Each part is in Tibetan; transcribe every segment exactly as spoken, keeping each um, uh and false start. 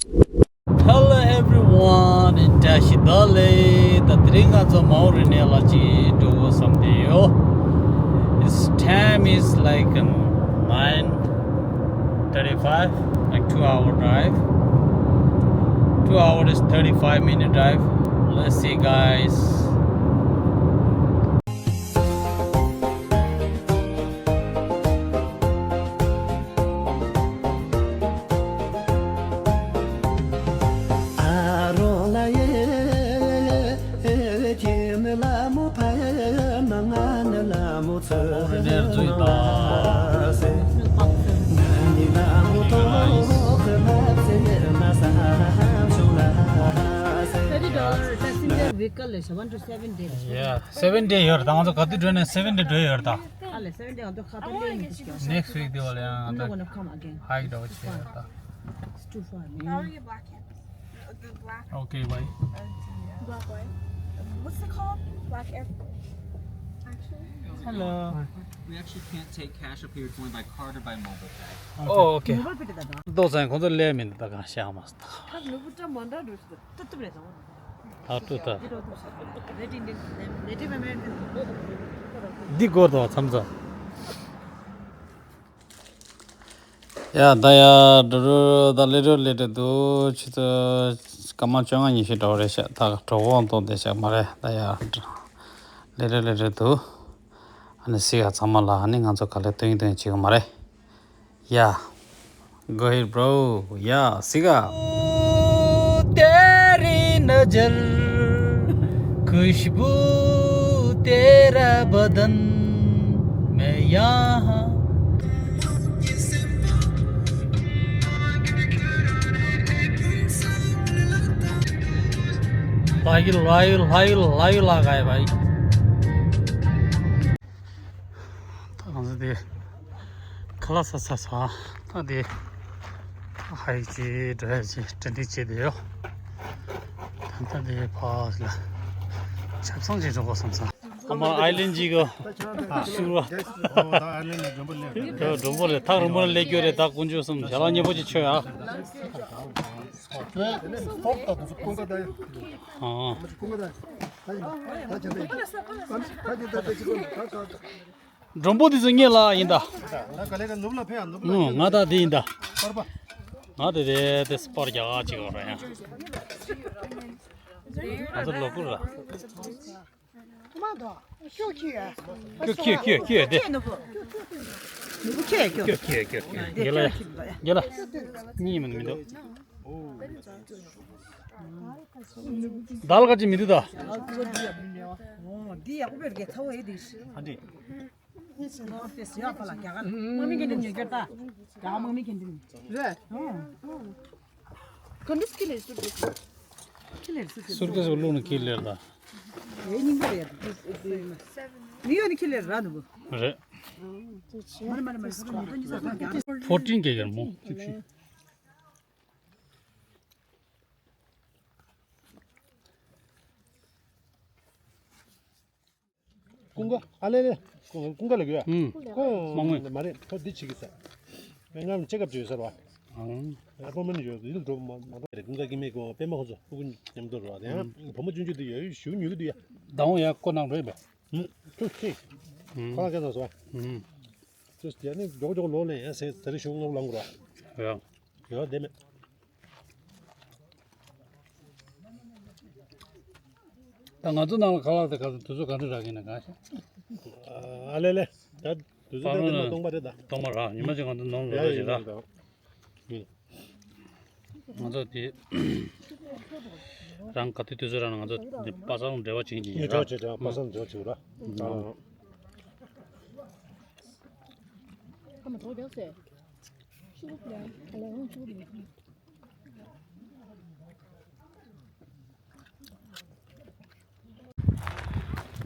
Hello everyone, བཀྲ་ཤིས་བདེ་ལེགས། ད་དེ་རིང་ང་ཚོ་མའོ་རི་ནེ་ལ་ཅིག་འགྲོ་དགོས་བསམ་བསྡད་ཡོད། Its time is like, um, nine thirty-five, like two hour drive. Two hours, thirty-five minute drive. Let's see, guys. Thirty dollar passenger vehicle is one to seven days. Yeah, seven day ཡོད་རེད། ད་ང་ཚོ་ག་དུས་འགྲོ་ནས་seven day འགྲོ་ཡོད་རེད་ད། ཨ་ལེ་seven day ང་ཚོ་ཁ་ཐོག་ལེན་ནས་ཤོག Next week དེ་བ་ལ་ཡང་ད་hike འགྲོ་བྱས་ཡོད་ད། It's too far, man. How are you, Black Cat? The black. Okay, bye. Black what? What's it called? Black Air. Actually. Hello. We actually can't take cash up here. It's only by card or by mobile pay. Oh, okay. ཏོག་ཙམ་ཁོང་ཚོ་ལས་མི་འདུག་ད་གང་བཤད་མ་སོང་། ད་ནུ་བུ་ཏྲ་མ་འདྲ་འགྲོ་ཤི་ཏུ་ཏུ་རེད་དང་། ད་ཏུ་ད། Native American. འདི་སྐོར་དང་མཚམས་མཚམས། ཡ་ད་ཡ་འགྲོ་འགྲོ་ད་ལེ་འགྲོ་ལེ་འགྲོ་འདུག་ཆུ་ཚོད་སྐར་མ་བཅོ་ལྔ་ཉི་ཤུ་འགྲོ་རེད་ཤག་ད་གྲོགས་པོ་འདུག་བསྡད་ཤག་མ་རེད། ད་ཡ་ལེ་འགྲོ་ལེ་འགྲོ་འདུག་ཨ་ནི་སི་ག་ཚང་མ་ལ་ཨ་ནི་ང་ཚོ་ག་ལེ་སྟོན་གྱི་སྟོན་གྱི་བྱེད་གི་མ་རེད། Yeah, go ahead, bro. Yeah, སི་ག तेरी नजर खुशबू तेरा बदन मैं यहाँ भाई live live live लगाए भाई। ད་གང་ཟེར་དེ། ཁ་ལག་ཟ་ཟ་ཟ། ད་དེ། ཧའི་ཅི་འགྲོ་ཡ་ཅི་གྲ་སྒྲིག་བྱས་བསྡད་ཡོད། ད་ད་དེ་ཕར་ལ། ཆབ་གསང་ཅིག་འགྲོ་དགོས་བསམ་སོང་། ཨ་མ་ཨའི་ལན་ཅིག་གི་ཟུར་བ། ད་མགྲོན་པོ་ལས་ཐག་རིང་པོ་ལས་སླེབས་ཀྱི་ཡོད་རེད། ད་དཀོན་མཆོག་གསུམ་ཞལ་ལག་མཉེས་པོ་ཅིག་མཆོད་ཨ། ཨ། མགྲོན་པོ་དེ་ཚོ་ངའི་ལག་ཡིན་ད། ང་ད་དེ་ཡིན་ད། ང་དེ་དེ་དེ་སྤར་རྒྱག་ཅིག་ར་ཡ། ང་ཚོ་ལོ་ཀུར་ར། ཁྱོད་ཁྱོད་ཁྱོད་ཁྱོད་དེ། ཁྱོད་ཁྱོད་ཁྱོད་ཁྱོད་ཁྱོད་ཁྱོད་ཁྱོད་ཁྱོད་ལ་ཡ་ལ་གཉིས་མིན་མི་འདུག་བདག་ལ་ག་ཅི་མི་འདུག་ད། འདི་ཡག་པོ་བེར་གེ་ཚ་བོ་ཡེ་དེ་ཨ་འདི། དམག་མི་གན་ཏིན་ཉོ་རྒྱུ་ད། ད་དམག་མི་གན་ཏིན་རེད། ག་འདྲ་ཁི་ལེར་སུར་ཁི་ལེར་སུར་ཁི་ལེར་སུར་ཁི་ལེར་ལ། ཨེ་ཉིན་ག་རེད། མི་ཡོད་ནི་ཁི་ལེར་ར་ནུ་བུ། རེད། མ་རེད་མ་རེད་མ་རེད་ཁོ་རེ་མི་འདུག་ཉི་ཟ་ཐང་རྒྱ། ཕོར་ཊིན་གེ་ཡར་མོ་ཅིབ་ཤི། ཀུན་དགའ་ཨ་ལེ་ལེ། ཀུན་དགའ་ལ་གུ་ཡ། ཨུམ། ཀོ་མང་མོ། མ་རེད་ཁོ་འདི་བྱེད་ཀྱི་ས། སྨན་ཁང་ལ་ཅེག་ཨབ་བྱེད་ཡོད་ས་རེད་བ། ཨང་། ཨ་པོ་མེན་ཡོད་ཡིན་འགྲོ་མ་མ་འགྲོ་རེད། ཀུན་དགའ་སྐྱེ་དམན་ཀོ་པད་མ་ཁོ་ཚོ་ཕྲུ་གུ་མཉམ་དུ་རེད་བ། དེ་ཡང་བུ་མོ་ཆུང་ཆུང་དེ་ཡོད་ཞུ་ཉུལ་གི་འདུག་ཡ། ཟླ་བ་ཡ་ཀོ་ནང་རེད་པས། ཨུམ། ཅུ་ཅིག་ཨུམ། ཁ་ལག་སྐྱེལ་ཚར་སོང་བ། ཨུམ། ཅུ་ཡ་ནི་མགྱོགས་མགྱོགས་ལོག་ལེན་ཡ་ཟེར་ད་རེས་ཞུ་ངོ་ལང་གི་རེད་བ། ཡ། ཡོད་བསྡད་མེད། ད་ང་ཚོ་ནང་ལ་ཁ་ལག་དེ་ག་ཚོད་དུས་ཚོད་ག་འདྲ་རག་གིན་ན་གང་ཤེས། ཨ་ལེ་ལེ། ད་དུས་ཚོད་ད་དེ་ནས་སྟོང་པ་རེད་ད། སྟོང་པ་ར་ཉི་མ་ཅིག་ང་ཚོ་ནང་ལོག་ལ་ཞིག་ར། ང་ཚོ་དེ་རང་ག་དུས་དུས་ཚོད་རག་ན་ང་ཚོ་དེ་པ་སངས་འབྲེལ་བ་བྱེད་ཀྱི་ཡིན་ར། འབྲེལ་བ་བྱེད་ར་པ་སངས་འབྲེལ་བ་བྱེད་ར། ཨ།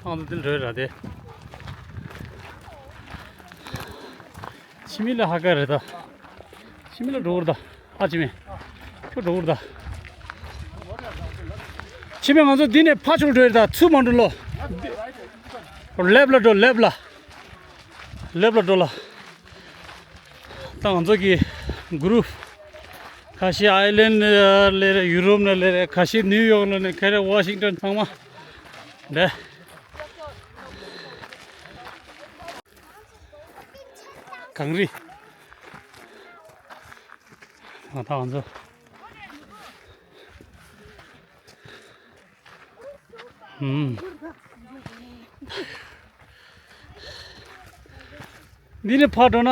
ཨང་དུ་འདིར་འགྲོ་ཡི་ར་དེ། ཕྱི་མི་ལ་ཧ་ཀ་རེད་ད། ཕྱི་མི་ལ་འགྲོ་བར་ད། ཨ་ཕྱི་མི། ཁྱོད་འགྲོ་བར་ད། ཕྱི་མི་ང་ཚོ་འདི་ནས་ཕ་ཆུང་འགྲོ་ཡི་ད་ཚུར་མ་འགྲོ་ལོ། ལེབ་ལ་འགྲོ་ལེབ་ལ། ལེབ་ལ་འགྲོ་ལ། ད་ང་ཚོ་གི་གུ་རུབ་ ཁ་ཤས་ཨའི་ལན་ནས་ལེ་རེད། ཡུ་རོབ་ནས་ལེ་རེད། ཁ་ཤས་ནིའུ་ཡོག་ནས་ལེ། ཁ་ཤས་ཝ་ཤིང་ཏོན། ཚང་མ་ལེ། གངས་རི། ང་ད་ང་ཚོ། ཧུམ། འདི་ནས་ཕར་འགྲོ་ན་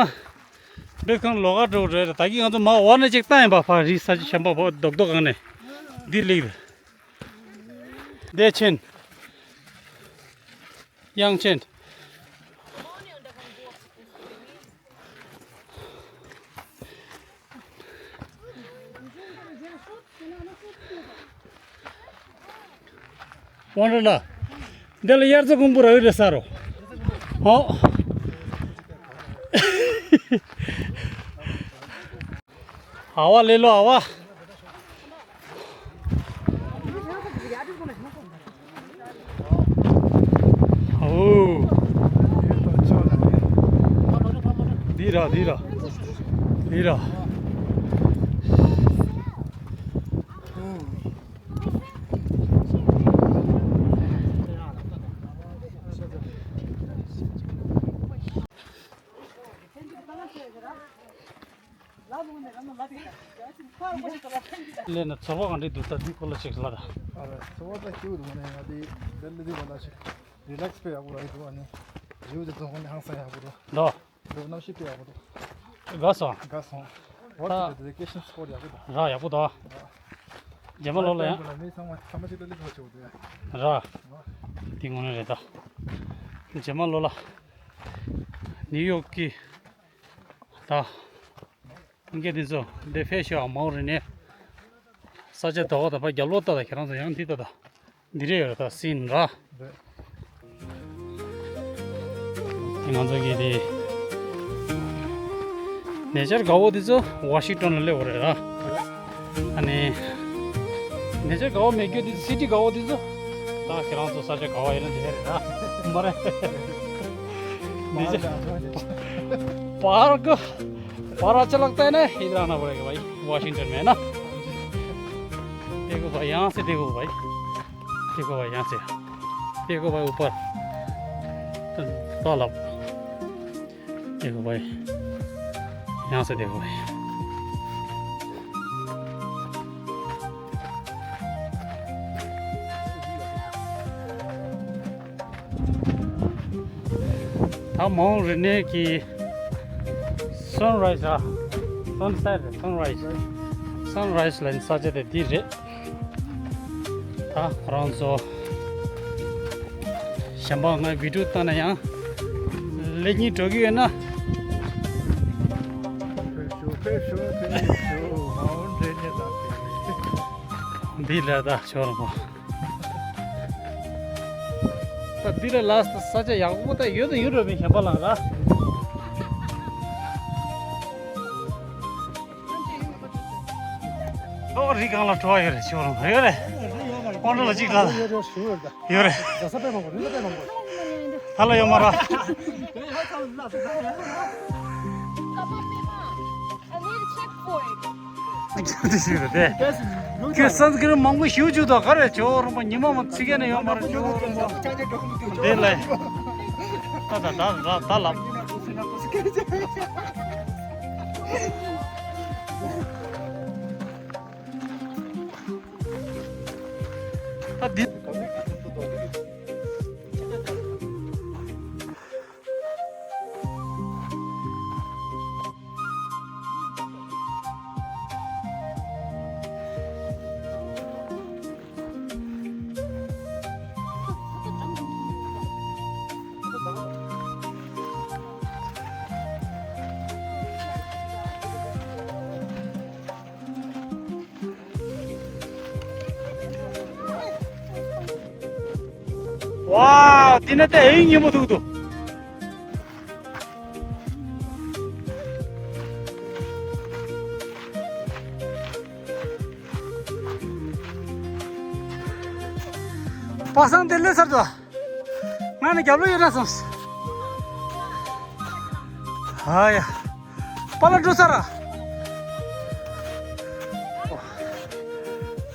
འབེབས་ཁང་ལོགས་ཀ་འགྲོ་རེད། ད་གིན་ང་ཚོ་མར་འོག་ནས་ཅིག་བཏང་ཡིན་པ། ཕར་རི་ས་ཆ་གཤམ་པ་བོ་རྡོག་རྡོག་སྒང་ནས་འདི་སླེབས། བདེ་ཆེན། དབྱངས་ཅན། དབང་ར་ལ། འདི་ལ་དབྱར་རྩྭ་དགུན་འབུ་རག་གི་རེད་ས་རོ། ཨོ། ཨ་བ་ལེ་ལོ་ཨ་བ། ཨོ། འདི་ར་འདི་ར། འདི་ར། ལས་ན་ཚོར་བ་གང་འདྲ་འདུག་ད་འདི་སྐོར་ལ་ཅིག་ལབ་དང་། ཨ་རེ། ཚོར་བ་ད་སྐྱིད་པོ་འདུག་ང་ནི་ང་འདི་འདི་ལ་འདི་སྐོར་ལ་ཅིག་རི་ལེགས་དཔེ་ཡག་པོ་རག་གི་འདུག་ཨ་ནི་བིའུ་དེ་ཚོ་ཧོན་ཧང་སང་ཡག་པོ་འདུག་འདུག་གནམ་གཤིས་དཔེ་ཡག་པོ་འདུག་དགའ་སོང་། དགའ་སོང་། What ད་is the vacation spot ཡག་པོ་འདུག་ར་ཡག་པོ་འདུག་རྗེས་མ་ལོ་ལ་ཡང་མི་ཚང་མ་ཚང་མ་ཅིག་ལ་ལི་ཚོ་ཆེ་བོ་འདུག་ཡ། ར། འདི་དངོས་གནས་རེད་ད། རྗེས་མ་ལོ་ལ་ནིའུ་ཡོག་གི་ད། ལྷན་རྒྱས་འདི་ཚོ་འདི་ཕེབས་ཤོག་མའོན་རི་ནེ། ས་ཆ་དོ་ག་དང་ཕ་རྒྱབ་ལོག་ལྟ་དང་ཁྱེད་རང་ཚོ་ཡང་འདི་ལྟ་དང་། འདི་རེད་ཡོད་རེད་ད་སིན་ར། འདི་ང་ཚོ་གི་འདི་ནེ་ཅར་དགའ་བོ་འདི་ཚོ་ཝ་ཤིང་ཏོན་ལ་སླེབས་པ་རེད་ར། ཨ་ནི་ནེ་ཅར་དགའ་བོ་མེད་རྒྱུ་འདི་ཚོ་སི་ཊི་དགའ་བོ་འདི་ཚོ་ད་ཁྱེད་རང་ཚོ་ས་ཆ་དགའ་བ་ཡིན་ན་འདི་རེད་ར། མ་རེད། འདི་ཚོ་པར་ཀ་པར་ཨ་ཅ་ལག་ཏན་ན་ཧི་དྲ་ན་བ་རེ་ག་བ་ཝ་ཤིང་ཏོན་མེད་ན། དེ་གོ་བ་ཡང་སེ་དེ་གོ་བ་དེ་གོ་བ་ཡང་སེ་དེ་གོ་བ་ཨུ་པར་ད་ལབ་དེ་གོ་བ་ཡང་སེ་དེ་གོ་བ། ད་མའོན་རི་ནེ་གི་སན་རའི་ཛི་ཨ། སན་སེ་ཊི་རེད། སན་རའི་ཛི། སན་རའི་ཛི་ལ་ནི་ས་ཆ་དེ་འདི་རེད། ད་ཁོ་རང་ཚོ་གཞན་པ་ང་བི་ཌི་ཡོ་བཏང་ན་ཡང་ལེགས་ཉེས་འགྲོ་གི་ཡོད་ན། འདི་ལ་ད་ཞོར་རང་པོ། ད་འདི་ལ་ལ་ས་ཆ་ཡག་པོ་ད་ཡོད་དང་ཡོད་རེད་པས་གཞན་པ་ལ་ར། ཨོ་རི་སྒང་ལ་བྲོ་བ་ཡོད་རེད་ཤོར་རང་ཡོད་རེད། ཀོང་ཀྲོ་ལ་གཅིག་ལ་ཡོད་རེད། ད་ལ་ཡོད་མ་ར། I need a check for it. ཁྱོད་སན་སི་ཀྲིན་མང་པོ་ཞུ་བཅུག་དང་ག་རེ་ཇོ་རོང་པ་ཉི་མ་མ་ཚིག་ག་ནས་ཡོང་མ་རེད་ཇོ་རོང་པ། འདི་ལས། ད་ད་ད་ད་ད་ལབ། ད་འདི། ཝའོ། འདི་ན་ཏེ་ཨེ་ཉི་མོ་ཐུག་འདུག་པ་སངས་དེ་ལས་ཚར་འདུག་ང་ནི་རྒྱབ་ལོགས་ཡོད་ན་སོང་། ཨ་ཡ། པཱ་ལགས་འགྲོ་ས་ར།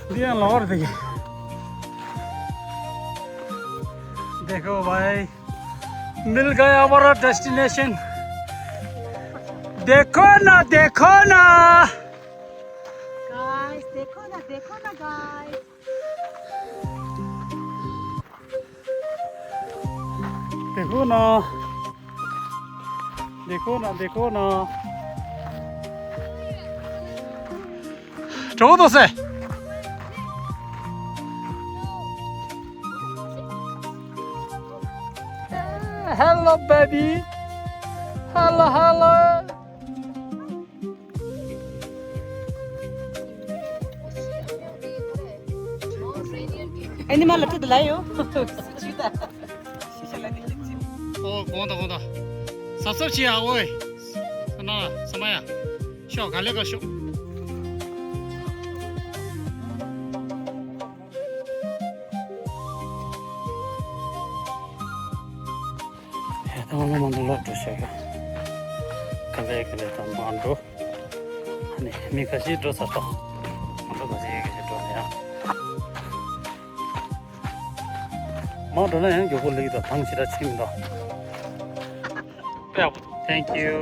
འདི་ཡང་ལོག་རེད་དེ། देखो भाई, मिल गया हमारा डेस्टिनेशन। देखो ना, देखो ना। गाइस, देखो ना, देखो ना गाइस। देखो ना, देखो ना, देखो ना। चौदह से। Hello baby. Hello, hello. Animal atu dalayo. Suchita. Shisha la de. Oh, konda, konda. Sab sab chi a, oi. Sana, samaya. Sho, gale ka sho. ད་ང་མ་འདུག་ལ་འགྲོ་ཤག་ག་ལེ་ག་ལེ་ད་མ་འགྲོ། ཨ་ནི་མི་ཁ་ཤས་འགྲོ་ཚར་ཏོ། ང་ཚོ་ཁ་ཤས་ཁ་ཤས་འགྲོ་ནས་ཡང་། མ་འགྲོ་ན་ཡང་མགྱོགས་པོ་སླེབས་ཀྱི་འདུག་ཐང་ཞེ་དྲག་ཕྱིན་མི་འདུག Thank you.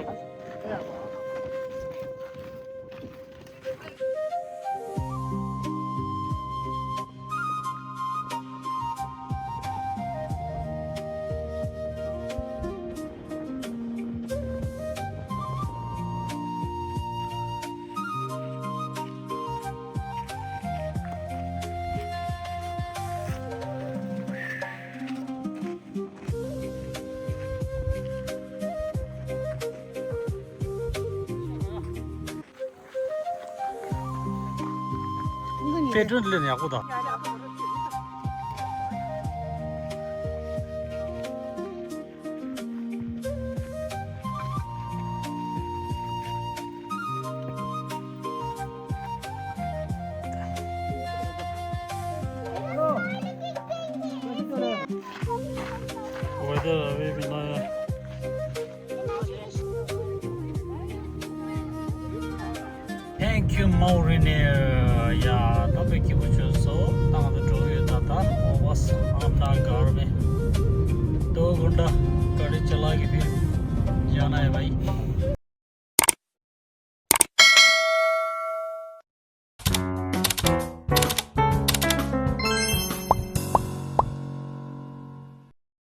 དཔེ་སྐྲུན་ལེན་ཡག་པོ་དང་། Weather away me na. Thank you, Maureen. ཡ། ད་དཔེ་སྐྱིད་པོ་བྱུང་སོང་། ད་ང་ཚོ་འགྲོ་ཡོད། ད་ད་ཨོ་བ་སི་ཨམ་ན་གར་མེ། दो घंटा गाड़ी चला के फिर जाना है भाई।